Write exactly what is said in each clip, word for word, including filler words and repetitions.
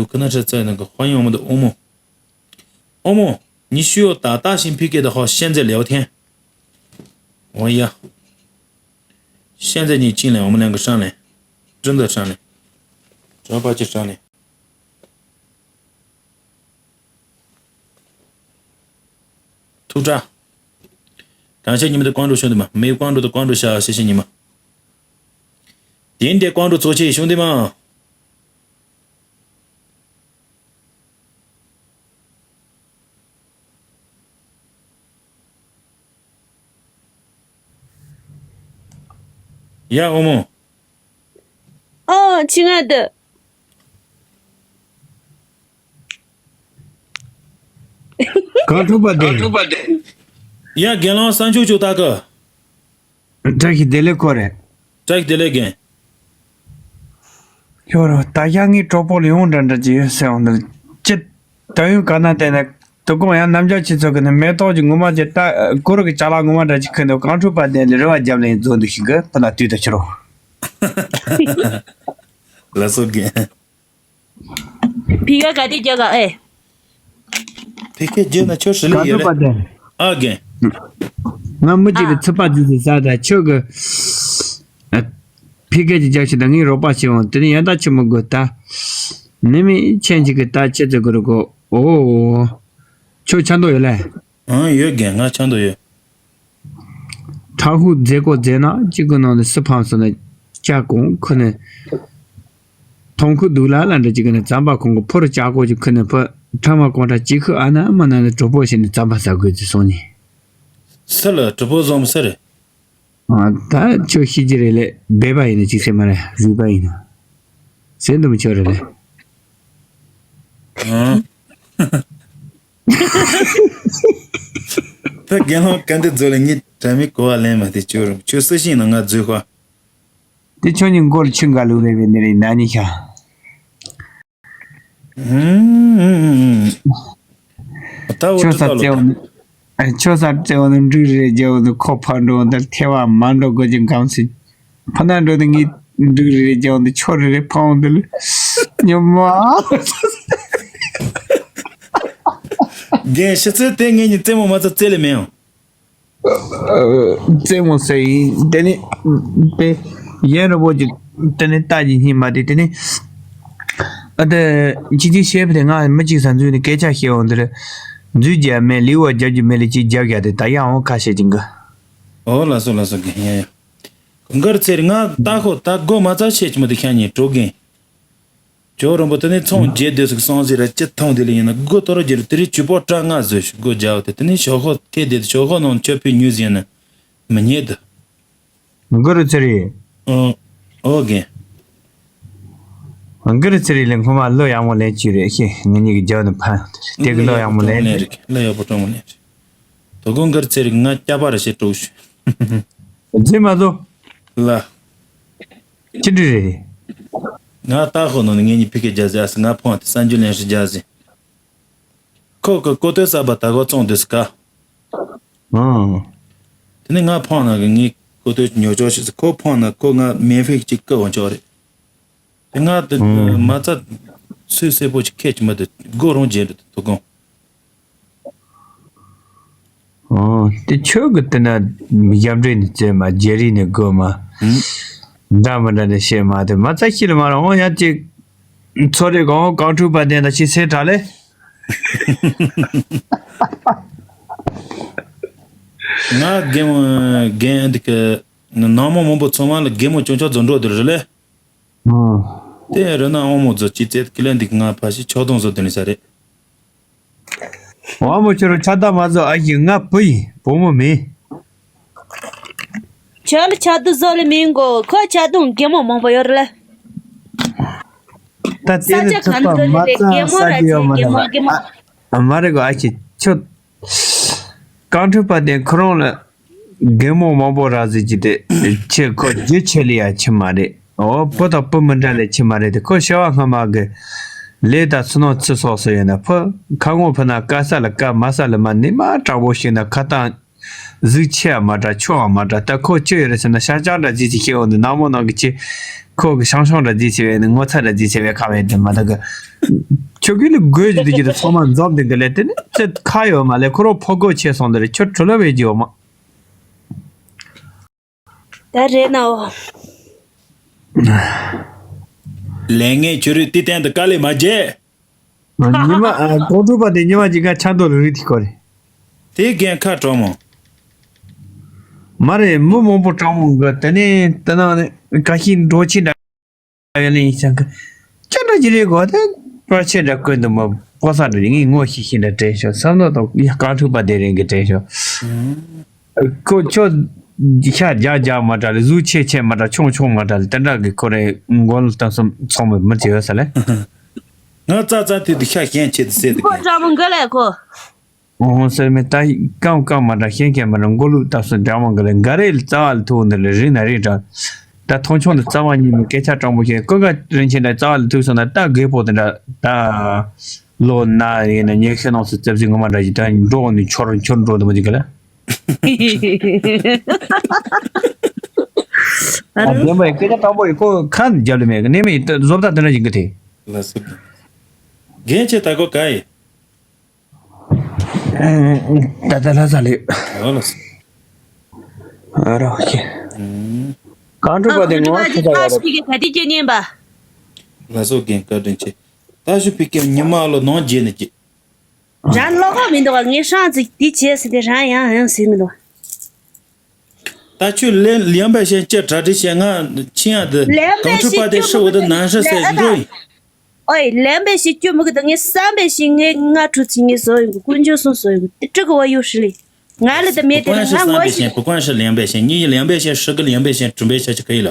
有可能是在那个欢迎我们的欧盟。欧盟，你需要大大型PK的话，现在聊天。我呀，现在你进来，我们两个商量，真的商量，正儿八经商量。突炸！感谢你们的关注，兄弟们，没有关注的关注一下，谢谢你们。点点关注，做谢，兄弟们。ཡ་ཨོ་མོ། ཨོ་ཆི་ང་དུ། གང་ཐུབ་པ་དེ། ཡ་རྒན་ལགས་ས་མཆོག་ཅོ་ད་གི། བཀྲ་ཤིས་བདེ་ལེགས་ཁོ་རེ། བཀྲ་ཤིས་བདེ་ལེགས་རྒན། ཁྱོད་རང་ད་ཞག་ངའི་གྲོགས་པོ་ལ་ཡོང་འདྲ་འདྲ་ཅིག་ཡོད་ཟེར་འོང་འདུག་ཅི། ད་ཡོང་ག་ན་བལྟས་ན་དུ་ཀོང་ཡང་རྣམ་རྒྱལ་ཆེ་ཚོ་གི་ནི་མེ་ཏོག་གི་ངོ་མ་ཅིག་ལྟ་ཀུ་རུ་གི་ཅ་ལག་ངོ་མ་འདྲ་ཅིག་ཁུར་འདུག་གང་འཕྲོད་པ་དེ་ལས་རེ་བ་རྒྱབ་ལ་ཡིན་རྫོགས་འདུག་ཤིག་གི་ཕུ་ལ་དུས་ད་ཕྱི་རོ། ལ་སོ་རྒན། ཕི་ག་ག་དེ་རྒྱག་ག་ཨེ། ཕི་ཁེ་རྒྱུ་ན་ཆོ་ཧྲི་ལི་ཡེ་རེ། ཨ་རྒན། ང་མི་གཅིག་གི་ཚིག་པ་འདི་ཚོ་ཟ་ད་ཆོ་གི། ཕི་ཁེ་གི་རྒྱག་ཤི་ད་ངའི་རོགས་པ་བྱེད་འོང་དེ་ནི་ཡན་ད་ཆི་མི་དགོས་ད། ནི་མི་ཆེན་གཅིག་གི་ད་ཆི་ཚོད་དགོས་རུ་གོ་ཨོ། ཆོ་ཆ་མདོག་ཡོད་ལེ། ཨང་ཡོད་རྒན་ང་ཆ་མདོག་ཡོད། ཁྲག་ཤུགས་རྫས་སྐོར་རྫས་ནག་གཅིག་གི་ནང་ནས་སུ་ཕངས་སོང་ན་ལྕགས་གོང་ཁུ་ནས། ཐོང་ཁུ་དུག་ལ་ལ་འདྲ་གཅིག་གི་ནས་རྩམ་པ་ཁོང་གི་ཕོར་ལྕགས་སྐོར་གཅིག་ཁུ་ནས་ཕོ་ཁྲ་མ་གོང་ཁྲ་གཅིག་ཁུ་ཨ་ན་མ་ན་ནས་གྲོགས་པོ་བྱས་ནས་རྩམ་པ་ཟ་དགོས་ཚུལ་སོང་ནས། སུ་ལ་གྲོགས་པོ་བཟོ་མི་སུ་རེད། ཨ་ད་ཁྱོད་ཤི་རྒྱུ་རེད་ལེ་སྦས་པ་ཡིན་ན་གཅིག་སེ་མ་རེད་རུས་པ་ཡིན་ན། ཟེར་འདུག་མི་ཆོག་རེད་ལེ། ཨང་། ད་རྒན་ལགས་ག་འདི་འཛོལ་ལ་ངས་དྲ་མིག་གོ་བ་ལེན་མ་དེ་ཅོ་རུ་ཁྱོད་སུ་ཤིང་ན་ང་འཛོལ་ཁ། དེ་ཁྱོད་ཉིད་མགོ་ལ་ཆུ་འགའ་ལུག་རེ་བའི་འདི་རེད་ན་ནི་ཤ། ད་འོ་ཁྱོད་ས་ཙེའོ་ནི། ཁྱོད་ས་ཙེའོ་ནི་འབྲུག་རེ་རེ་རྒྱལ་བོ་ནི་ཁོ་ཕར་འགྲོ་འདིར་ཐེ་བ་མ་འགྲོ་དགོས་ཀྱི་གམ་སྲིད། ཕ་ན་འགྲོ་ནི་ངའི་འབྲུག་རེ་རེ་རྒྱལ་བོ་འདི་ཆོ་རེ་རེ་ཕ་འོང་འདི་ལ་ཉོ་མ། རྒན་ཤི་ཚེ་དེ་ངེད་གཉིས་རྩེད་མོ་མ་ཚ་རྩེད་ལེ་མེད་ཨང་། རྩེད་མོ་ཟེར་ཡིན་དེ་ནི་དེ་ཡན་རི་བོ་ཅིག་དེ་ནི་ལྟ་ཅི་སྙིང་མ་དེ་དེ་ནི་ཨ་དེ་ཅི་ཅི་བཤད་པ་དེ་ང་མི་གཅིག་ས་འཛུལ་ནས་སྐད་ཆ་བཤད་འོང་དེར་འཛུལ་རྒྱ་མེད་ལི་བ་རྒྱབ་རྒྱུ་མེད་ལ་ཅིག་རྒྱབ་རྒྱ་དེ་ད་ཡང་འོང་ཁ་བཤད་ཅིང་གི། ཨོ་ལ་སོ་ལ་སོ་རྒན་ཡ་ཡ། གུང་དཀར་ཚེ་རིང་ང་ལྟ་ཁོ་ད་སྒོ་མ་ཚ་བཤད་ཅི་མ་དེ་ཁྱ་ཉིན་གྲོ་རྒན། ཇོ་རིན་པོ་དེ་ནས་ཚོང་རྒྱས་དེ་ཟིག་སོང་ཟིག་ར་ཅི་ཐང་དེ་ལ་ཡིན་ན་སྒོ་གཏོར་རྒྱུ་རུ་དེ་རིགས་ཇུས་པོ་སྐྲག་ང་བཟོས་ཤིག་སྒོ་རྒྱག་དེ་དེ་ནས་ཞོག་ཁོ་ཁེ་དེ་ཞོག་ཁོ་ནང་ཆོས་ཕུད་ཉུས་ཟིན་ན་མི་ཉེས་དུ། གུ་རུ་ཚེ་རིང་། ཨོ་ཨོ་རྒན། གུ་རུ་ཚེ་རིང་ལས་སྔོན་མ་བློ་ཡག་མོ་ལེན་གྱི་རེད་ཤེ་ངེད་གཉིས་ཀྱི་རྒྱབ་ནས་ཕན་ཡོང་དེ་རེད་དེ་གི་བློ་ཡག་མོ་ལེན་རེད། བློ་ཡག་པོ་སྤྲང་མོ་ལེན་རེད། དོ་དགོང་གུ་རུ་ཚེ་རིང་ང་སྐྱ་པ་ར་ཤེ་དྲུག་ཤེ། རྫུན་མ་བཟོ། ལ། ཅི་འདྲ་རེད། ང་ལྟ་ཧོ་ནང་ནས་ངེད་གཉིས་ཕི་ཁེ་རྒྱ་ཟེ་ཨ་སི་ང་ཕོང་དེ་ས་འཇུ་ལེན་ཧྲི་རྒྱ་ཟེ། ཁོ་གི་ཀོ་ཏོས་ས་བ་ད་གོ་ཙོང་དེ་སི་ཀ། ཨང་། དེ་ནས་ང་ཕོང་ན་གི་ངའི་ཀོ་ཏོས་ཉོ་ཅོག་ཤི་ཟེ་ཁོ་ཕོང་ན་ཁོ་ང་མེ་ཕིག་ཅིག་ཀི་འོང་ཅོག་རེད། དེ་ང་དེ་ཨང་། མ་རྩ་སུས་སེ་པོ་ཅིག་ཁེ་ཅི་མ་དེ་སྒོ་རོང་རྗེས་འདུག་དོ་དགོང་། ཨོ། དེ་ཁྱོད་ཀྱི་དེ་ན་ཞབས་འདྲེན་ནས་བཙལ་མ་རྒྱ་རིགས་ནས་དགོས་མ། ཨུམ། འདྲ་མི་འདྲ་ནས་བཤད་མ་དེ་མ་རྩ་ཤི་ལ་མ་ར་འོང་ཡང་ཅིག་ཚོ་རེ་གང་གང་འཁྲུག་པ་དེ་འདྲ་ཞིག་སེ་དྲག་ལེ། ང་རྒན་རྒན་འདི་གི་ནང་མི་མང་པོ་ཚང་མ་ལ་རྒན་མོ་ཅུང་ཅག་རྫོང་འགྲོ་དེ་རེད་ལེ། ཨོ། དེ་རེད་ན་དབང་མོ་ཚོ་ཅི་ཙེ་ཀི་ལན་འདི་གི་ང་ཕ་ཤི་ཆོག་དོང་བཟོ་དེ་ནི་ས་རེད། དབང་མོ་ཁྱོད་རང་ཆགས་སྡང་མ་བཟོ་ཨ་ཡི་ང་བུ་ཡིན་བུ་མོ་མིན། ཁྱོད་ལ་ཆགས་སྡང་བཟོ་ལེ་མིན་གོ་ཁོ་ཆགས་སྡང་རྒན་མོ་མང་པོ་ཡོད་རེད་ལ། ད་དེ་ལ་ས་ཆ་ཚོད་གང་པ་དུ་མ་རེད་རྒན་མོ་ར་ཆེ་རྒན་མོ་རྒན་མོ། ཨ་མ་རེད་གོ་ཨ་ཅེ་ཁྱོད། རྐང་ཁྲུས་པ་དེ་ཁོ་རང་ལ། རྒན་མོ་མང་པོ་རག་ཟེར་གྱི་དེ། ཁྱེད་ཁོ་རྒྱུ་ཆེ་ལ་ཡ་ཆི་མ་རེད། འོ་བུ་དང་བུ་མི་འདྲ་ལ་ཆི་མ་རེད་དེ་ཁོ་ཤ་བ་སྔ་མ་གི། ལས་དང་ཚུལ་སྣང་ཚུལ་སོགས་སུ་ཡོད་ན་ཕུ། ཁ་ངོ་ཕུ་ན་དཀའ་ས་ལ་དཀའ་མ་ས་ལ་མ་ནི་མ་དྲག་པོ་ཞིག་ན་ཁ་བཏང་། གཟུགས་ཆེ་བ་མ་འདྲ་ཆུང་བ་མ་འདྲ། ད་ཁོ་ཆོས་ཡོད་རེད་ཟེར་ན་ཤ་ཅང་འདྲ་ཅིག་ཅིག་ཤེས་འོང་དུས་ནག་མོ་ནང་གི་ཆེ། ཁོ་གི་ཤང་ཤང་འདྲ་ཅིག་ཆེ་བས་ནི་ངོ་ཚ་འདྲ་ཅིག་ཆེ་བས་ཁ་བས་དེ་མ་ད་གི། ཆོས་གོས་ལ་དགོས་ཀྱི་དུས་ཀྱི་དུ་ཚང་མ་འཛོམས་དེ་འདི་ལས་དེ་ནི་ཚེ་ཁ་ཡོད་མ་ལས་ཁོ་རོ་ཕོ་གོ་ཆེ་སོང་དེ་རེད། ཁྱོད་གྲོ་ལོ་བས་རྒྱུ་ཡོད་མ། ད་རེད་ནའོ། ལས་ངན་ཁྱོད་རིགས་དེ་སྟེང་དུ་དཀའ་ལས་མ་བརྒྱབ། ཉི་མ་ཨ་གོང་དྲུག་པ་དེ་ཉི་མ་གཅིག་ག་ཆ་མདོ་ལ་རིགས་དེ་སྐོར་རེད། དེ་རྒན་ཁ་གྲོགས་མོ། མ་རེད། མི་མང་པོ་གྲོགས་མོ་གི་དེ་ནས་དེ་ནང་ནས་ཁ་ཤས་འགྲོ་ཆེ་འདྲ་ཡོད་ནས་ཡིན་ཀྱང་གི། ཅི་འདྲ་ཅི་རེད་གོ་ད་པར་ཆེ་འདྲ་བཀོད་འདུག་མ་གོ་ས་འདྲ་ངས་ངོ་ཤེས་ཤེས་འདྲ་དྲན་ཤོག་བསམ་བློ་དང་ཡ་གོང་དྲུག་པ་དེ་རིང་གི་དྲན་ཤོག་ཁོ་ཁྱོད་ཤ་རྒྱགས་རྒྱགས་མ་འདྲ་ལ་གཟུགས་ཆེ་ཆེ་མ་འདྲ་ཆུང་ཆུང་མ་འདྲ་ལ་དེ་འདྲ་གི་ཁོ་རེ་མགོ་ལ་ལྟ་སོང་ཚོང་མི་མི་བྱེད་ཡོད་ས་ལེ། ང་ཙག་ཙག་དུས་དུ་ཤ་ཞེན་ཆེ་དུ་ཟེར་དུ་ཁོ་གན། ཀྲ་མོ་འགའ་ལས་ཁོ། འོང་ཟེར་མི་ད་རྐང་རྐང་མ་འདྲ་ཤེས་མཁན་མ་འདྲ་མགོ་ལུག་ལྟ་སོང་འདྲ་མོ་འགའ་ལས་འགའ་རེ་ལ་རྩ་བ་ལ་ཐུག་འདི་ལ་རིག་ན་རིག་འདྲ། ད་མཐོང་ཆུང་དུ་རྩ་བ་ཉིད་མི་སྐད་ཆ་དྲང་པོ་བཤད་ཀུན་དགའ་རིན་ཆེན་འདྲ་རྩ་བ་ལ་ཐུག་སོང་ན་ད་རྒད་པོ་དེ་འདྲ་ད། ལོ་ན་ཡིན་ན་ཉེ་ཤོས་ནང་སུ་རྩེབ་ཟིན་ངོ་མ་འདྲ་ཞིག་ད་འགྲོ་ནི་འཆོར་འཆོར་འགྲོ་དུ་མ་ཅིག་ག་ལ། ཨ་རོ། བདེན་པ་ཡིན་སྐད་ཆ་དྲང་པོ་ཡིན་ཁོ་ཁ་རྒྱབ་ལ་མེད་གནས་མེད་ཡིན་ད་བཟོ་ལྟ་དེ་འདྲ་ཞིག་གི་དེ། ལ་སུ་གི། རྒན་ཆེ་ད་གོ་ག་ཡི། ད་ད་ལྷ་ས་ལེ། ཨོ་ལ་སུ། ཨ་རོ་ཁྱེ། ཨུམ། གང་འགྲུབ་པ་དེ་ངོ་ཁྱེད་ད་ཡོད་རེད། ལ་སུ་གི་ག་དེ་ཅི་ཉན་པ། ལ་སུ་རྒན་བཀའ་དྲིན་ཆེ། ད་ཞུ་ཕི་ཀེ་ཉི་མ་ལོ་ནང་རྗེས་ནས་ཀྱི། རང་ལོག་ག་མི་འདུག་ངས་ཧྲང་ཙིག་འདི་བྱས་ཟིན་ཏེ་རང་ཡང་ཡང་ཟིན་མི་འདུག་ད་ཁྱོད་ལན་ལན་པ་ཞན་ཅི་གྲ་སྒྲིག་བྱས་ང་ཕྱིན་ཡང་དུ་ལན་པ་གང་ཁྲུ་པ་ཞིག་དེ་ཁྲི་འུ་དུ་ནང་ཧྲི་ཟེར་འགྲོ་ཡིན། ཨོའི་ལན་པ་ཞིག་སྐྱོ་མི་གི་ད་ངས་བསམ་པ་ཞིག་ངས་ང་ཁྲུ་ཚིག་ངས་བཟོ་ཡོང་གི་ཀུན་འབྱུང་སོང་བཟོ་ཡོང་གི་དེ་ཁྲི་གི་བ་ཡོ་ཧྲི་ལི་ང་ལ་ད་མེད་དེ་བུ་ཀོན་ང་ཧྲི་ངོ་བསམ་པ་ཞིག་ཞན་བུ་ཀོན་ཧྲི་ལན་པ་ཞན་ཉི་ཡི་ལན་པ་ཞན་ཧྲི་གི་ལན་པ་ཞན་གྲུམ་པའི་ཆ་ཆི་ཁ་ཡི་ལ།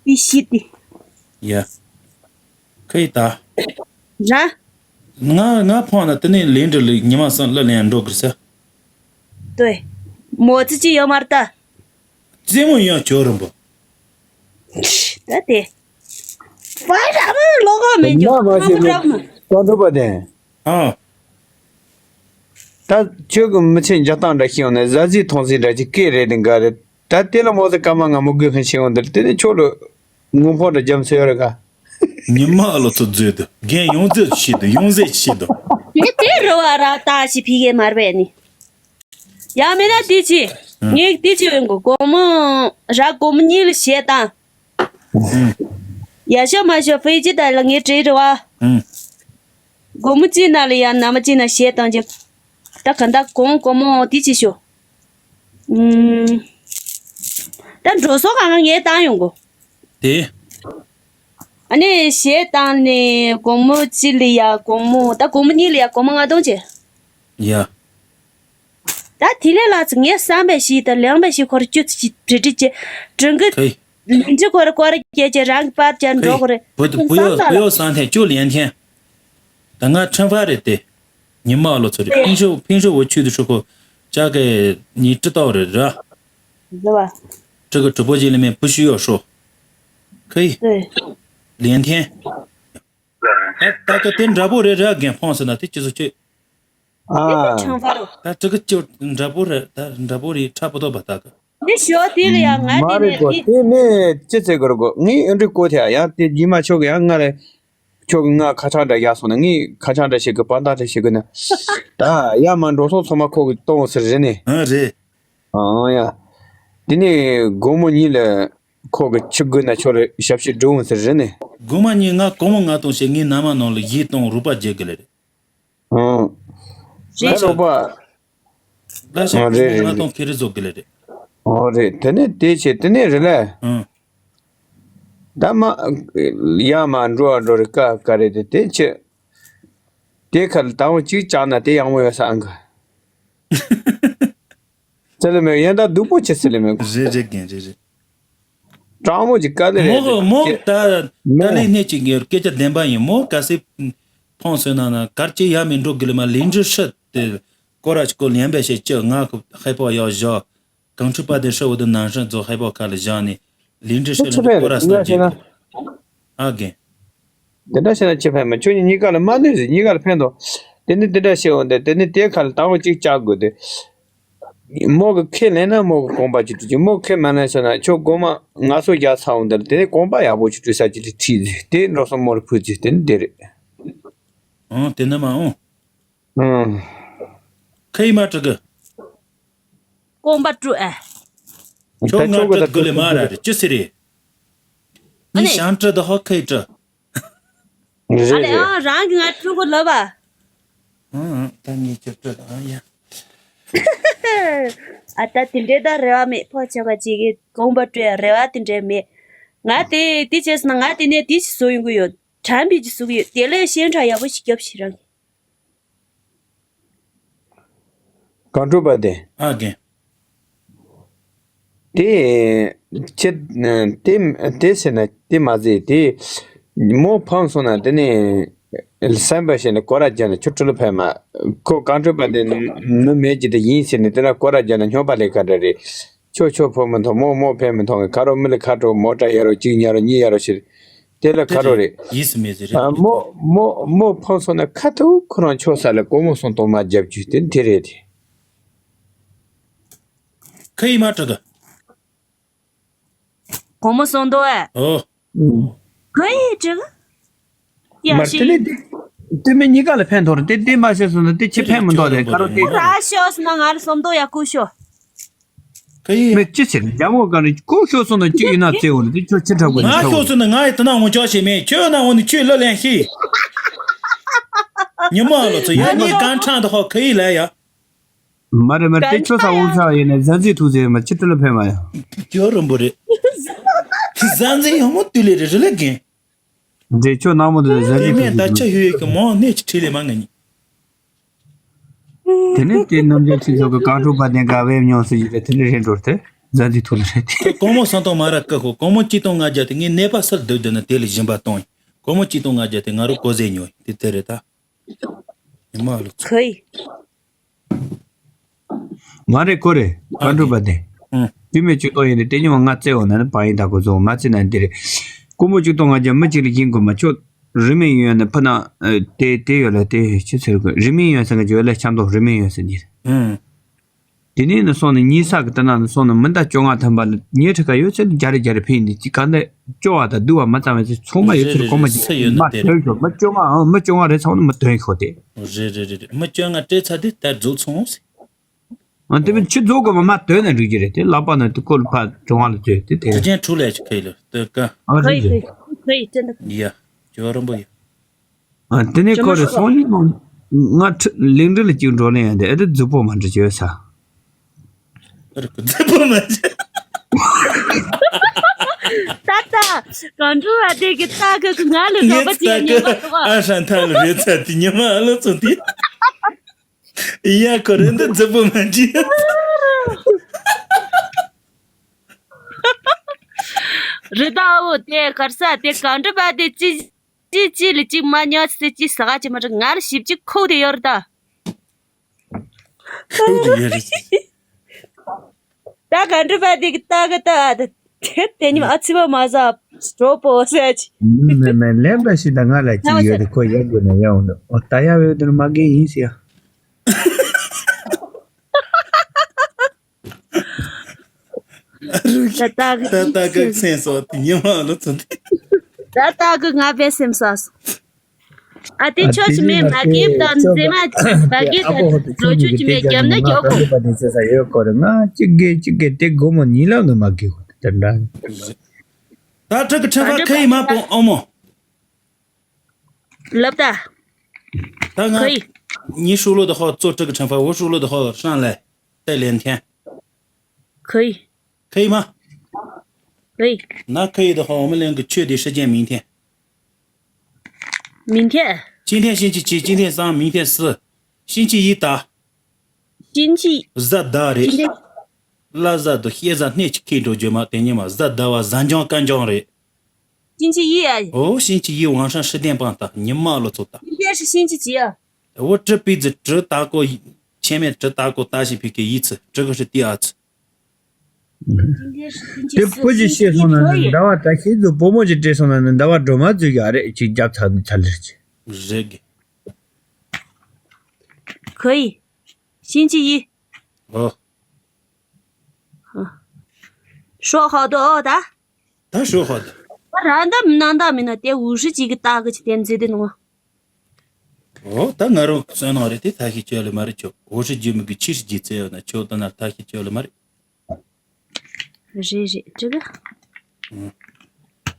དེ་ཤི་དེ། ཡ། ཁ་ཡི་ད། ར། ང་ང་ཕོང་ན་དེ་ནས་ལན་འདྲི་ལི་ཉི་མ་སང་ལ་ལན་འགྲོ་གི་ས། ལྟོས། མོ་ཙི་ཅི་ཡོད་མར་ལྟ། རྩེད་མོ་ཡང་ཇོ་རིན་པོ། ད་དེ། ཕ་ར་མ་ལོ་ག་མེད་འཇོ་ན་མ་ཤེས་མི་ཀ་འགྲོ་པ་དེ། ཨ། ད་ཁྱོད་ཀྱི་མི་ཚེ་འཇག་སྟངས་འདྲ་ཤེས་ཡོང་ན་ཟ་ཟི་ཐོང་ཟི་འདྲ་ཅིག་སྐད་རེད་དེ་འགའ་རེད། ད་དེ་ལ་མོ་ཟི་ཀ་མ་ང་མོ་དགོས་མཁན་ཤེས་ཡོང་འདིར་དེ་ནི་ཁྱོད་ལ་ངོ་ཕོག་འདྲ་རྒྱ་མཚོ་ཡོད་རེད་ག་ཉི་མ་ཨ་ལོ་ཚོ་མཛོད་དུ་རྒན་ཡོང་མཛོད་ཤིག་ཏུ་ཡོང་མཛོད་ཤིག་ཏུ། དེ་དེ་རུ་བ་ར་ཏ་ཞིག་ཕི་གེ་མར་བས་ནི། ཡང་མིན་ན་དེ་ཅི། ངས་དེ་ཅི་ཡོང་གོ་དགོང་མོ་ར་དགོང་མོ་གཉིད་ལ་བྱེད་དང་། ཡ་ཤོ་མ་ཤོ་ཕི་ཅི་ད་ལ་ངས་བྲིས་རུ་བ། དགོང་མོ་གཅིག་ན་ལ་ཡང་ན་མ་གཅིག་ན་བྱེད་དང་ཅི། ད་ག་ད་དགོང་དགོང་མོ་དེ་ཅི་ཤོ། ཨུམ། ད་འགྲོ་སོང་གང་ག་ངས་བཏང་ཡོང་གོ་དེ། ཨ་ནི་གཞས་བཏང་ནས་དགོང་མོ་གཅིག་ལ་ཡ་དགོང་མོ་ད་དགོང་མོ་གཉིས་ལ་ཡ་དགོང་མོ་ལྔ་སྟོང་བྱས། ཡ། ད་དེ་ལས་ལྷག་ཙམ་ངས་བསམ་པའི་ཞིག་དང་ལེགས་པའི་ཞིག་ཁོར་བཅུ་ཙམ་ཞིག་བྲི་བྲི་བྱས་དྲན་གི་ཁེ། ལིན་ཅི་ཁོར་སྐོར་སྐྱེལ་བྱས་རང་གི་པར་ཅན་འགྲོ་གི་རེད། བུ་དུ་བུ་ཡོ་བུ་ཡོ་སང་ཐེན་ཅུ་ལེན་ཐེན། ད་ང་ཁྲང་ཧྥ་རེད་དེ། ཉི་མ་ལོ་ཚོ་རེད་ཕིང་ཧྲི་ཕིང་ཧྲི་འོ་ཆུ་དུ་ཧྲུ་ཁོ། ཅག་གི་ཉི་ཀྲི་ཏོ་རེད་ར། རེད་བ། ཀྲི་གི་གྲུ་པོ་ཅི་ལི་མེ་བུ་ཤུ་ཡོ་ཧྲོ། ཁེ་ཡི། རེད། ལེན་ཐེན། ད་ད་གི་དེ་འདྲ་པོ་རེད་ར་རྒན་ཕོང་ཟེར་ན་དེ་ཅི་ཟེར་ཅི། དེ་དེ་ཨ། ཁྲང་ཧྥ་རོ། ད་ཀྲི་གི་ཅི་འདྲ་པོ་རེད་ད་འདྲ་པོ་རེད་ཁྲ་པོ་ཏོ་བ་ད་གི། དེ་ཞོ་དེ་ལ་ཡང་ང་མ་དེ་རེད་ནས་གོ་དེ། དེ་མེད་ཅི་ཚེ་གོར་གོ་ངའི་ཨེ་འདྲི་གོ་ཐེ་ཡང་དེ་རྗེས་མ་ཆོག་གི་ཡང་ང་རེད། ཁྱོད་ཀྱིས་ང་ཁ་ཆག་འདྲ་བཞག་སོང་ན་ངས་ཁ་ཆག་འདྲ་བྱེད་དགོས་པ་འདྲ་བྱེད་དགོས་ན། ད་ཡར་མར་འགྲོ་སོང་ཚང་མ་ཁོ་གིས་གཏོང་ཟེར་རེད་ནས། ཨ་རེད། ཨང་ཡ། དེ་ནས་དགོང་མོ་གཉིས་ལ་ཁོ་གིས་ཆུ་དགོས་ན་ཁྱོད་ལ་ཞབས་ཕྱི་འགྲོ་འོང་ཟེར་རེད་ནས། དགོང་མོ་གཉིས་ང་དགོང་མོ་ལྔ་སྟོང་བྱས་ངའི་མནའ་མ་ནང་ལ་གཞས་གཏོང་རོགས་པ་རྒྱག་གི་ལ་རེད། ཨང་། རེད། ད་རོགས་པ། ལ་ཤ་ཨ་རེད་རེད་ང་རེད། དང་ཁེ་རེ་བཟོ་གི་ལ་རེད། ཨོ་རེད་དེ་ནས་དེ་བྱས་དེ་ནས་རེད་ལ། ཨང་། ད་མ། ཡ་མ་འགྲོ་བ་འགྲོ་རེད་ཀ་ཀ་རེད་དེ་དེ་བྱས། དེ་ཁར་དང་པོ་གཅིག་བཅག་ན་དེ་ཡག་མོ་ཡོད་ས་ཨང་གི། ཚེ་ལས་མེད་ཡན་ད་སྡུག་པོ་ཆེ་ཚེ་ལས་མེད་གོ། རེད་རེད་རྒན་རེད་རེད། དྲང་མོ་གི་དཀའ་ལས་རེད་མོ་མོ་ད་ད་མེད་ལས་སྣེ་གཅིག་གི་སྐད་ཆ་བདེན་པ་ཡིན་མོ་ག་སེ། ཕོང་སོན་ན་ན་གར་ཅི་ཡ་མི་འགྲོ་གི་ལ་མ་ལིན་ཅི་ཧྲི་དེ་ཀོ་ར་ཅི་ཀོ་ལེན་པའི་ཤེས་ཅི་ང་གི་ཧེ་པོ་ཡོ་ཞོ། གང་ཁྲི་པ་དེ་ཧྲི་འོ་དེ་ནང་ཧྲི་ཛོ་ཧེ་པོ་ཁ་ལ་བཞག་ནས་ལིན་ཅི་ཧྲི་ལ་དེ་ཀོ་ར་ས་ཅི་ན། ཨ་རྒན། དེ་འདྲ་བྱས་ན་ཅི་ཕན་མ་ཁྱོད་གཉིས་གཉིས་ཀ་ལ་མ་གནོད་ཟེར་གཉིས་ཀ་ལ་ཕན་ཏོ། དེ་ནི་དེ་འདྲ་བྱས་འོ་འདི་དེ་ནི་དེ་ཁ་ལ་དང་པོ་གཅིག་བཅག་དགོས་ཏེ། མོ་གི་ཁས་ལེན་ན་མོ་གི་དགོངས་པ་ཅིག་སྤྲོད་ཀྱི། མོ་ཁས་མ་ལེན་ཟེར་ན་ཁྱོད་དགོང་མ་ངལ་གསོ་རྒྱག་ཚར་འོང་དེར་དེ་ནས་དགོངས་པ་ཡག་པོ་ཅིག་སྤྲོད་ས་ཅིག་ལ་ཁྲིད་ཟེར། དེ་འགྲོ་སོང་མོ་ལ་ཕུལ་ཟེར། དེ་ནི་དེ་རེད། ཨང་། དེ་ནི་མ་འོང་། ཨང་། ཁ་ཡི་མ་དྲི་གི། དགོངས་པ་སྤྲོད་ཨ། ཁྱོད་ད་ང་ཁྱོད་གི་ད་དྲི་དགོས་ལེ་མ་ར་རེད། ཅི་ཟེར་རེད། ཨ་ནི། ངས་ཞང་དྲི་ད་ཧོ་ཁ་ཡི་དྲི། རེད་ཨ་ལེ། རེད། ཨང་། རང་གི་ང་དྲི་གོ་ལབ་ཨ། ཨང་། ཨང་། ད་ངས་ཅི་དྲི་ད། ཨང་། ཡ། ཨ། ད་དེ་འདྲའི་ད་རེ་བ་མེད། ཕོ་བྱས་པ་ཅིག་གིས་དགོངས་པ་སྤྲོད་ཡ་རེ་བ་དེ་འདྲའི་མེད། ང་དེ་དེ་བྱས་སོང་ན་ང་དེ་ནས་དེ་ཞིག་བཟོ་ཡོང་གི་ཡོད། དྲན་པའི་ཅིག་བཟོ་གི་ཡོད། དེ་ལས་ཤན་ཁྲ་ཡག་པོ་ཞིག་རྒྱོབ་ཤིག་རང་གིས། གང་སྤྲོད་པ་དེ། ཨ་རྒན། དེ། ཁྱེད། དེ། དེ་ཟེར་ན་དེ་མ་ཟེར་དེ། མོ་ཕམ་སོང་ན་དེ་ནས་སེམས་པ་ཞེ་ནས་སྐོར་ར་རྒྱག་ན་ཁྱོད་སྤྲོ་ལོ་ཕན་མ། ཁོ་གང་སྤྲོད་པ་དེ་མི་མེད་ཀྱི་དེ་ཡིན་ཟེར་ནས་དེ་ན་སྐོར་ར་རྒྱག་ན་སྨྱོན་པ་ལས་ཀ་འདྲ་རེད། ཁྱོད་ཁྱོད་ཕོ་མི་མཐོང་མོ་མོ་ཕན་མི་མཐོང་གི། ཁ་རོག་མི་ལ་ཁ་དྲོ་མོ་ཏྲ་ཡ་རོ་གཅིག་ཉ་རོ་གཉིས་ཡ་རོ་ཞེས། དེ་ལ་ཁ་རོག་རེད། ཡིས་མེད་ཟེར་རེད། ཨ། མོ་མོ་མོ་ཕམ་སོང་ན་ཁ་ཐུག་ཁོ་རང་ཆོག་ས་ལ་སྒོར་མོ་སུམ་སྟོང་མ་རྒྱབ་རྒྱུ་དེ་དེ་རེད་དེ། ཁ་ཡི་མ་དྲི་གི། སྒོར་མོ་སུམ་སྟོང་ཨེ། ཨོ། ཁ་ཡི་དྲི་གི། ཡ་མར་ཤི། དེ་ནི་དེ་དེ་མི་གཉིས་ཀ་ལ་ཕན་ཐོགས་རེད། དེ་དེ་མ་ཤེས་སོང་ན་དེ་ཆེ་ཕན་མི་འདོགས་དེ་ཁ་རོག་དེ། ཁོ་ར་ཤོག་སོང་ན་ང་ལ་སུམ་སྟོང་ཡ་བསྐུར་ཤོག་ཁ་ཡི། མི་ཅི་ཟེར་རྒྱ་མོ་ག་ནི་ཁོ་ཤོར་སོང་ན་ཅི་ཡིན་ན་བཙལ་འོང་དེ་ཁྱོད་ཅི་འདྲ་དགོས་ནི་ང་ཤོར་སོང་ན་ང་ཡི་དེ་ན་འོང་ཅོག་ཞེ་མེད། ཁྱོད་ན་འོང་ནི་ཁྱོད་ལ་ལན་ཤེས། ཉི་མ་ལོ་ཚོ་ཡ་ནི་གང་ཁྲང་དུ་ཧོ་ཁ་ཡི་ལ་ཡ། མ་རེད་མ་རེད། དེ་ཁྱོད་ས་འོང་ས་ཡིན་ན་གཟན་རྩི་ཐུག་ཟེར་མ་ཅི་ཏི་ལ་ཕན་མ་ཡ། ཁྱོད་རིན་པོ་རེད། གཟན་རྩི་ཡང་མོ་དུ་ལེ་རེ་རེ་ལ་རྒན། འདྲེ་ཁྱོད་ནག་མོ་དེ་ལ་གཟན་དེ་རྩི་མེད་ཐུག་ད་ཟེར། ཆ་ཧུའི་གི་མོ་གནས་ཀྱི་ཁྲིད་ལེ་མ་ང་ཉིད། དེ་ནས་དེ་ནམ་རྒྱུན་ཁྱེད་ཚོ་གི་གང་ཐུབ་པ་དེ་ག་བས་མྱོང་སྲིད་ཀྱི་རེད། དེ་ནས་རེད་འགྲོར་དེ་གཟན་དེ་ཐུག་ལ་རེད་དེ། ཁོ་སྒོར་མོ་སུམ་སྟོང་མ་ར་ཀ་ཁོ་སྒོར་མོ་གཅིག་སྟོང་ལྔ་བརྒྱ་དེ་ངས་ནད་པ་སུར་སྡུག་སྡུག་ན་དེ་ལས་སྦྱིན་པ་གཏོང་ཡིན། སྒོར་མོ་གཅིག་སྟོང་ལྔ་བརྒྱ་དེ་ང་རུ་གོ་ཟེ་ཉོ་ཡིན་དེ་དེ་རེད་ད། ཉི་མ་ལོ་ཚོ། ཁོས། མ་རེད་ཁོ་རེད་གང་འགྲུབ་པ་དེ། ཨང་། དུས་མེད་གཅིག་ཏོ་ཡིན་ནི་དེ་ཉིན་ང་བཙལ་འོང་ན་ནི་བ་ཡིན་ད་གོ་ཚོ་མ་བཙལ་ན་འདི་རེད། སྒོར་མོ་གཅིག་སྟོང་ལྔ་བརྒྱ་མི་གཅིག་ལ་སྦྱིན་དགོས་མ་ཆོག་རི་མེ་ཡོན་ནི་ཕུ་ན། དེ་དེ་ཡོད་ལ་དེ་ཅི་ཟེར་དགོས་རི་མེ་ཡོན་ཟེར་གི་ཇོ་ལ་ཆམ་ཏོག་རི་མེ་ཡོན་ཟེར་འདི། ཨང་། དེ་ནས་ནི་སོང་ནི་ཉིན་ས་གི་དེ་ན་ནི་སོང་ནི་མི་འདའ་བཅོ་ལྔ་ཐམ་པ་ལ་ཉེ་ཁྲི་ཁ་ཡོད་ཚད་རྒྱ་རེ་རྒྱ་རེ་ཕིན་ནི་ཅི་ག་འདི་བཅོ་བ་དང་བསྡུ་བ་མ་ཚང་བའི་ཚེ་ཚོང་མ་ཡོད་ཚད་གོ་མ་ཅི་མ་ཐོན་ཤོག་མི་བཅོ་ལྔ་ཨང་མི་བཅོ་ལྔ་རེ་ཚང་ནི་མི་ཐོན་ཤོག་དེ། རེད་རེད་རེད་རེད། མི་བཅོ་ལྔ་སྤྲད་ཚར་དུས་ད་རྫོགས་སོང་ཟེར། ཨ་དེ་མིན་ཆུ་རྫོགས་དགོས་མ་མ་དོན་ན་འགྲིག་གི་རེད་དེ་ལག་པ་ན་དེ་ཁོ་ལ་ཕ་གྲོང་བ་ལ་བཅོས་དེ་དེ་དེ་རེད། ཅན་འཁྲུག་ལས་ཀྱི་ཁེལ་ལ་དེ་ཀ་ཨ་རེད་རེད། 可以可以可以，真的。 ཡ། ཇོ་རམ་པོ་ཡ། ཨ་དེ་ནས་ཁོ་རེ་སོང་ནི་ང་ཁྲི་ལིང་འབྲུ་ལ་གཅིག་འགྲོ་ལེན་ཡ་དེ་ཨེ་དེ་རྫུ་པོ་མ་འདྲི་བྱོས་ས། རྫུ་པོ་མ་འདྲི། ད་ད་གང་འགྲོ་བ་དེ་གི་ད་གི་ང་ལ་རོགས་པ་བྱེད་ཉན་པ་འདུག་ཨ། ཨ་ཧྲན་ཐ་ལ་རེད་ཚ་དེ་ཉི་མ་ཨ་ལོ་ཚོ་དེ། ཡ་ཁོ་རེ་འདི་རྫུ་པོ་མ་འདྲི། རི་དྭགས་བོ་དེ་གར་ས་དེ་གང་འགྲོ་བ་དེ་ཅི། ཅི་ཅི་ལི་ཅི་མ་ཉོ་སི་ཅི་ས་ག་ཅི་མ་རི་ང་ལ་ཞིབ་ཅི་ཁོག་དེ་ཡོད་ར་ད། ཁོག་དེ་ཡོད་རེད། ད་ག་འདྲ་བ་དེ་གི་ད་གི་ད་ཨ་ད་དེ་དེ་ཉིམ་ཨ་ཚི་བ་མ་ཟ་སྤྲོ་པོ་ཟེར་ཅི། མེ་མེ་ལེན་པ་ཞིག་ད་ང་ལ་ཅི་ཡོད་དེ་ཁོ་ཡག་དགོས་ན་ཡག་འདུག་ཨོ་ད་ཡག་ཡོད་དེ་ནི་མ་རྒན་ཡིན་ཟེར་ཡ། ད་ལྟ་གི་ད་ལྟ་གི་སེམས་སོགས་དེ་ཉི་མ་ལོ་ཚོ་འདི། ད་ལྟ་གི་ང་བའི་སེམས་སོགས། ཨ་དེ་ཆོས་ཞིག་མེད་མ་གིབ་དང་མཛེས་མ་བ་གིབ་དང་ལོ་ཆུ་ཆུ་མེད་རྒྱབ་ན་རྒྱོ་གོ། ད་ཅི་གེ་ཅི་གེ་དེ་སྒོར་མོ་ཉིས་ལག་ནས་མ་གིབ་གོ་དེ་འདྲ། ད་ཁྲི་གི་ཁྲི་ཕ་ཁ་ཡི་མ་པོ་ཨོ་མོ། ལབ་ད། ད་ང་ཁོས། ཉི་ཧྲུག་ལོ་དུ་ཧོ་ཙོ་ཁྲི་གི་ཁྲི་ཕ་འུ་ཧྲུག་ལོ་དུ་ཧོ་ཧྲང་ལེ་ཏེ་ལེན་ཐེན། ཁོས། ཁོས་མ། ཁོས། ན་ཁོས་དུ་ཧོ་འོ་མ་ལེན་གི་ཆོས་དེ་ཧྲི་ཅན་མིན་ཐེན། མིན་ཐེན། ཅིན་ཐེན་ཤིན་ཅི་ཅི་ཅིན་ཐེན་སང་མིན་ཐེན་སི། ཤིན་ཅི་ཡི་ད། ཤིན་ཅི། ཟ་ད་རེད། ཅིན་ཐེན། ལ་ཟ་དུ་ཤེ་ཟ་སྣེ་ཅི་ཁེ་འགྲོ་རྒྱུ་མ་དེ་ཉི་མ་ཟ་ད་བ་ཟ་འཇང་ཀ་འཇང་རེད། 星期一啊。 ཨོ་ཤིན་ཅི་ཡི་ཝང་ཧྲང་ཧྲི་ཏན་པང་ད་ཉི་མ་ལོ་ཚོ་ད། 今天是星期几啊？ ཨོ་ཀྲི་པི་ཛི་ཀྲི་ད་ཀོ་ཆེ་མེ་ཀྲི་ད་ཀོ་ད་ཤི་ཕི་ཀེ་ཡི་ཚི་ཀྲི་གི་ཧྲི་ཏི་ཨ་ཚི། 今天是星期四， དེ་པོ་ཅི་ཤེས་སོང་ན་ཟླ་བ་བཀྲ་ཤིས་ཚོ་བུ་མོ་ཅིག་སྤྲད་སོང་ན་ནི་ཟླ་བ་སྒྲོལ་མ་ཚོས་ཀྱི་ཨ་རེ་ཅིག་རྒྱབ་ཚར་ནི་ཚར་ལེར་ཅིག་རེད་གི། 可以。 星期一。 ཨོ། 说好的哦，ད། ད་说好的། ད་རང་ད་མི་ནང་ད་མི་ན་དེ་五十几个大个去点击的弄啊。 ཨོ། ད་ང་རང་བསོད་ནམས་རེད་དེ་ཐ་ཤི་བཅོལ་ལེ་མ་རེད། ཁྱོད་五十几མི་གི་七十几བཙལ་ཡོད་ན་ཁྱོད་ད་ན་ཐ་ཤི་བཅོལ་ལེ་མ་རེད། རེད་རེད།这个།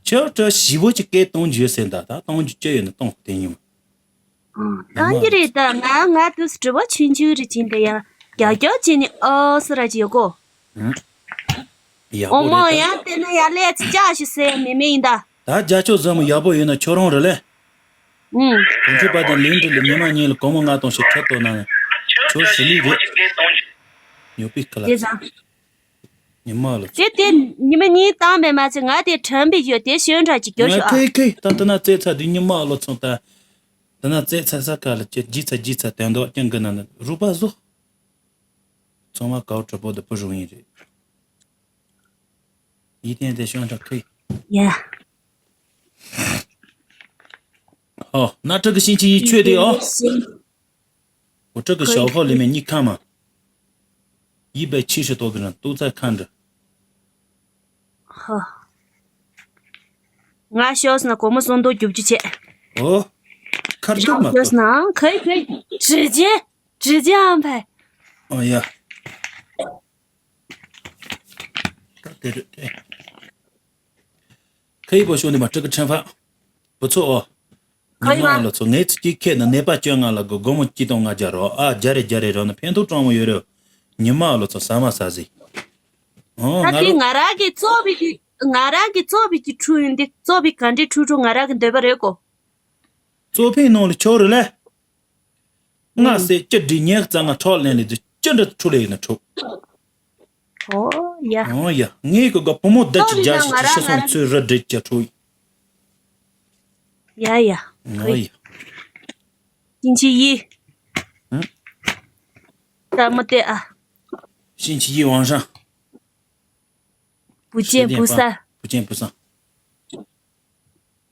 ཁྱོད་བཀྲ་ཤིས་པོ་ཅིག་སྐད་གཏོང་རྒྱུ་ཟེར་ད། ད་གཏོང་རྒྱུ་ཅི་ཡོད་ན་གཏོང་དེ་ཉིན་མ། ཨང་། གཏོང་རྒྱུ་རེད་ད། ང་ང་དུས་སུ་དྲི་བ་ཆུང་ཆུང་རེ་བྱིན་ད་ཡ། རྒྱག་རྒྱག་བྱས་ནས་ཨོ་སི་ར་ཅིག་ཡོད་གོ། ཨང་། ཡག་པོ་རེད་ད། ཨོ་མ་ཡང་དེ་ན་ཡ་ལས་ཅི་ཅག་ཞིག་ཟེར་མེད་མེད་ཡིན་ད། ད་རྒྱ་ཆོ་ཟ་མོ་ཡག་པོ་ཡོད་ན་ཁྱོད་རང་རེད་ལེ། ཨང་། དོན་ཆུ་པ་དང་ལིན་ཀྲི་ལ་ཉི་མ་གཉིས་ལ་སྒོར་མོ་ལྔ་སྟོང་ཞིག་ཁྲིད་དོ་ན་ཁྱོད་ཞི་ལི་རེད། ཉོ་པི་ཁ་ལ། དེ་ཙང་། ཉི་མ་ལ་ཚོ། དེ་དེ་ཉི་མ་གཉིས་བཏང་མེད་མ་ཚད་ང་དེ་དྲན་པའི་ཡོད་དེ་ཤོན་ཁྲ་ཅིག་རྒྱོབ་ང་ཤོག་ཨ། ཁེ་ཁེ་ད་ད་ན་རྩེ་ཚ་དུས་ཉི་མ་ལ་ཚོ་ད། ད་ན་རྩེ་ཚ་ས་ཁ་ལ་ཅི་ཇི་ཚ་ཇི་ཚ་དན་དོག་ཀྱང་གི་ན་ན་རུ་པ་བཟོ། ཚང་མ་ཀའོ་གྲོགས་པོ་དུ་པུ་རུ་ཡིན་རེད། ཡིད་བརྟན་དེ་ཤོན་ཁྲ་ཁེ། ཡ། ཨོ། ན་ཁྲི་གི་ཤིན་ཅི་ཡི་ཆོས་དེ་ཨོ། 我这个小号里面你看嘛，一百七十多个人都在看着。 ཧ། ང་ཤོས་ན་སྒོར་མོ་སུམ་སྟོང་རྒྱུག་རྒྱུ་བྱས། ཨོ། ཁར་ཐུབ་མ་ཤོས་ཐུབ། ན་可以可以直接直接安排。 ཨོ་ཡ། ད་དེ་རེད་དེ། 可以不兄弟们，这个吃饭不错哦。 ཁ་ཡིན་ན། ཉི་མ་ལ་ཚོ་ངའི་ཚོ་སྐྱིད་ཁེ་ན་ནད་པ་བཅོ་ལྔ་ལ་གི་སྒོར་མོ་སྐྱིད་གཏོང་ང་རྒྱ་རོ་ཨ་རྒྱ་རེ་རྒྱ་རེ་རོ་ན་ཕན་ཐོགས་གྲོང་མོ་ཡོད་རེད། ཉི་མ་ལ་ཚོ་ཟ་མ་ཟ་ཟི། ཨོ། ད་ང་དེ་རོ། ང་རང་གི་བཙོག་པའི་གི་ང་རང་གི་བཙོག་པའི་གི་ཁྲུ་ཡིན་དེ་བཙོག་པའི་ག་འདྲའི་ཁྲུ་ཁྲུ་ང་རང་གི་འདོད་པ་རེད་གོ། བཙོག་པའི་ནང་ལ་ཆོག་རེད་ལེ། ང་ཟེར་ཅི་འདྲི་ཉེ་རྩ་ང་ཁྲོག་ལེན་ལེ་དུ་ཅི་འདྲ་ཁྲུ་ལེ་ཡིན་ན་ཁྲུ། ཨོ་ཡ། ཨོ་ཡ། ངའི་གི་ག་བུ་མོ་བདག་གི་རྒྱ་ཞིག་ཅི་ཤི་སོང་ཚོས་ར་འདྲེ་ཅ་ཁྲུ། ཡ་ཡ། ཨོ་ཡ། 星期一。 ད་མི་བལྟས་ཨ། 星期一晚上。 不见不散。 不见不散。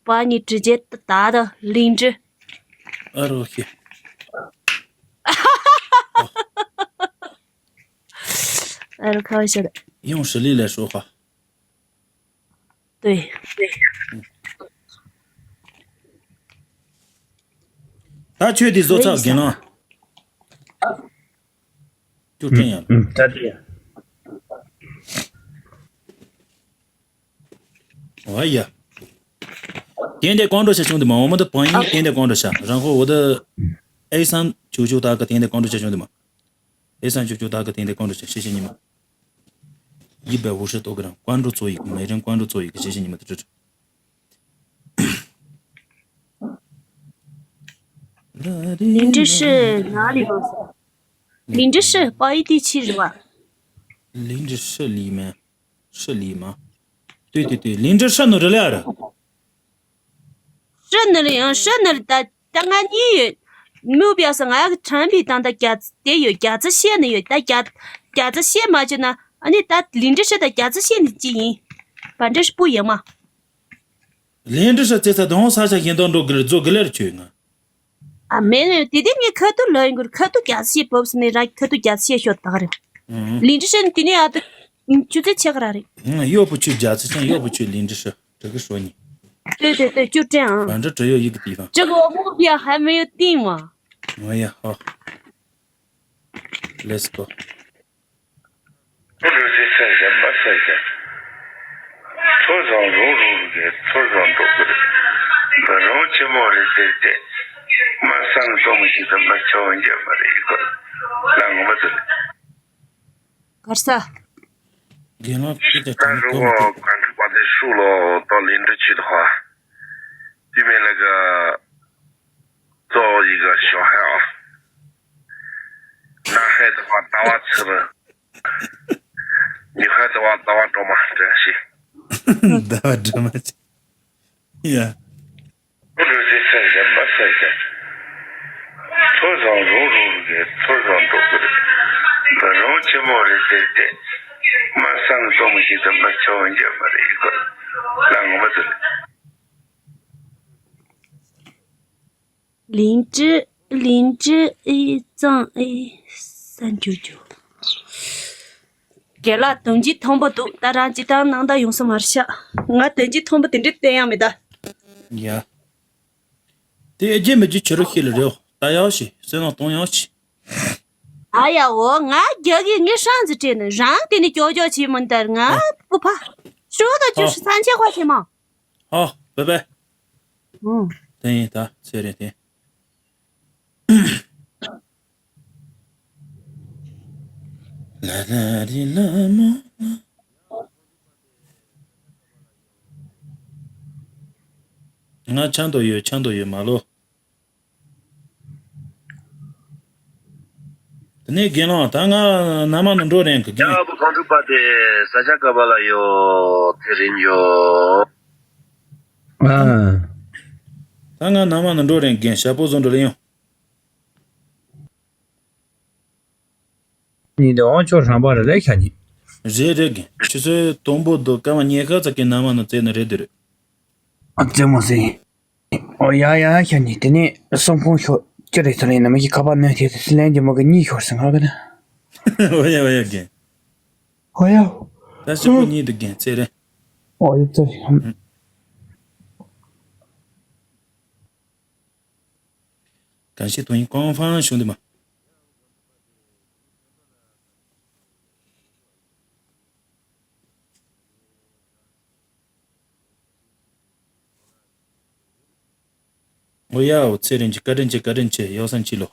把你直接打的灵芝。 ཨ་རོ་ཤི། ཨ་རོ་开玩笑的。 用实力来说话。 对。 ད་ཆོས་དེ་བཟོ་ཚར་རྒན་ལགས། ཅུ་ཀྲེང་ཡང་། ད་དེ་ཡ། ཨོ་ཡ།点点关注一下兄弟们，我们的榜一点点关注一下，然后我的A三九九大哥点点关注一下兄弟们。 A三九九大哥点点关注一下，谢谢你们。一百五十多个人关注做一个，每人关注做一个，谢谢你们的支持。灵芝是哪里吗？灵芝是八一地区是吧？灵芝是里面，是里吗？对对对，灵芝是哪里来的？ ཧྲི་ནི་ལི་ཡང་ཧྲི་ནི་ལི་ད་ད་ང་གཉིས་ཡོད། མུ་བྱས་ང་གི་ཁྲམ་པའི་དང་ད་རྒྱ་དེ་ཡོད། རྒྱ་ཚ་བཤད་ནི་ཡོད། ད་རྒྱ་རྒྱ་ཚ་བཤད་མ་བྱུང་ན་ཨ་ནི་ད་ལིན་ཀྲི་ཧྲི་ད་རྒྱ་ཚ་བཤད་ནི་ཅི་ཡིན། བ་འདྲི་ཧྲི་པུ་ཡིན་མ། ལིན་ཀྲི་ཧྲི་རྩེ་ཚ་དང་ས་ཆ་གཞན་དང་འགྲོ་གི་རེད། རྫོ་གི་ལེར་བྱོས་ང་། ཨ་མེད་ལེ་དེ་དེ་ངས་ཁ་ཐུག་ལོས་ཡིན་གི་རེད། ཁ་ཐུག་རྒྱ་ཚ་བཤད་བབས་སི་ནི་ར་ཁ་ཐུག་རྒྱ་ཚ་བཤད་ཤོད་ད་ག་རེད། ལིན་ཀྲི་ཧྲི་ནི་དེ་ནས་ཨ་ད། ཆུ་ཚོད་ཆེ་ག་ར་རེད། ཡོ་བུ་ཆུ་རྒྱ་ཚ་ཆང་ཡོ་བུ་ཆུ་ལིན་ཀྲི་ཧྲི་དྲི་གི་ཧྲོ་ནི། ལྟོས་ལྟོས་ལྟོས་ཅུ་ཀྲེང་ཨང་། བ་འདྲི་དྲི་ཡོ་ཡི་གི་དེ་དང་། 这个我目标还没有定嘛。 ང་ཡ་ཧོ། Let's go. གར་ས། རྒན་ལགས་ཁྱེད་ཀྱི་ད་དྲང་རུ་པོ་མི་ཐུབ། ག་འདྲ་པ་དེ་ཧྲུ་ལོ་ཏོ་ལིན་འདྲི་ཆུ་དོ་ཧ། དེ་མེད་ལ་ག་ཙོ་ཡི་ག་ཤོ་ཧ་ཨ། ན་ཧེ་དོ་ཧ་ཏ་བ་ཚི་རུ། ཉི་ཧ་ཏ་བ་ཏ་བ་ཏོ་མ་དྲན་ཤི། ཏ་བ་ཏོ་མ་ཅི། ཡ། 不如这事人不事人，车上如如的，车上都不的，不如这么的这这，马上这么些的，那叫人家没得一个，那我们这里。 灵芝，灵芝一张A三九九。རྒན་ལགས་དོན་གྱི་མཐོན་པོ་འདུག་ད་རང་ཅི་ལྟར་ནང་ད་ཡོང་ས་མ་རེད་ཤག་ང་དོན་གྱི་མཐོན་པོ་དེ་འདྲའི་བསྟན་ཡང་མེད་ད། ཡ། དེ་ཨེ་རྒྱན་མི་རྒྱུ་ཆུ་རུ་ཤི་ལ་རེད། ད་ཡག་ཤི་སེ་ན་གཏོང་ཡག་ཤི། ཨ་ཡ་འོ་ང་རྒྱ་གི་ངའི་ཧྲང་ཟི་སྤྲད་ནས་རང་དེ་ནི་ཀྱོག་ཀྱོག་བྱེད་མོ་འདར་ང་ཨ། སྐུ་ཕ། ཤོག་ད་ཅུ་ཧ། ཤི་སང་ཆེ་ཁ་ཆེ་མ། ཧ་བེ་བེ། ཨུ། དེ་ཡིན་ད་ཚེ་རེད་དེ། ལ་ལ་རི་ལ་མོ་ལ། ང་ཆང་དུ་ཡོད་ཆང་དུ་ཡོད་མ་ལོ། དེ་ནས་རྒན་ལགས་ད་ང་ན་མ་ནི་འགྲོ་རན་གི་རྒན། ཡ་བུ་ཁོང་ཁྲུ་པ་དེ་ས་ཆ་ག་པ་ལ་ཡོད་དེ་རིན་ཡོད། ཨ། ད་ང་ན་མ་ནི་འགྲོ་རན་རྒན་ཞྭ་པོ་བཟོ་འགྲོ་ལེ་ཡོང་། ཉིན་དེ་འོང་ཆོག་རང་པ་རེ་ལེགས་ཤ་ཉིན། རེད་རེད་གི། ཆུ་ཚོད་དང་པོ་དུ་སྐར་མ་ཉི་ཤུ་ཙམ་གི་ནང་མ་ནི་བཙལ་ནི་རེད་དེ་རེད། ཨ་ཙེ་མོ་ཟེ། ཨོ་ཡ་ཡ་ཤ་ཉིན་དེ་ནས་སོང་ཁོང་ཤོག་ཅི་རེད་ཟེར་ཡིན་ན་མི་གི་ཁ་པར་ནོན་དེ་སི་ལན་གྱི་མོ་གི་གཉིད་ཤོར་སོང་ང་གི་ན། ཨོ་ཡ་ཨོ་ཡ་རྒན། ཨོ་ཡ། ད་ཞིག་པོ་གཉིད་དུ་རྒན་ཙེ་རེད། ཨོ་ཡ་ཙེ་རེད། གང་ཞིག་དོན་ཡིན་ཀོང་ཧྥང་ཞུང་དེ་མ། ཨོ་ཡ་འོ་ཚེ་རིང་གི་བཀའ་དྲིན་ཆེ་བཀའ་དྲིན་ཆེ་ཡོ་སང་ཅི་ལོ།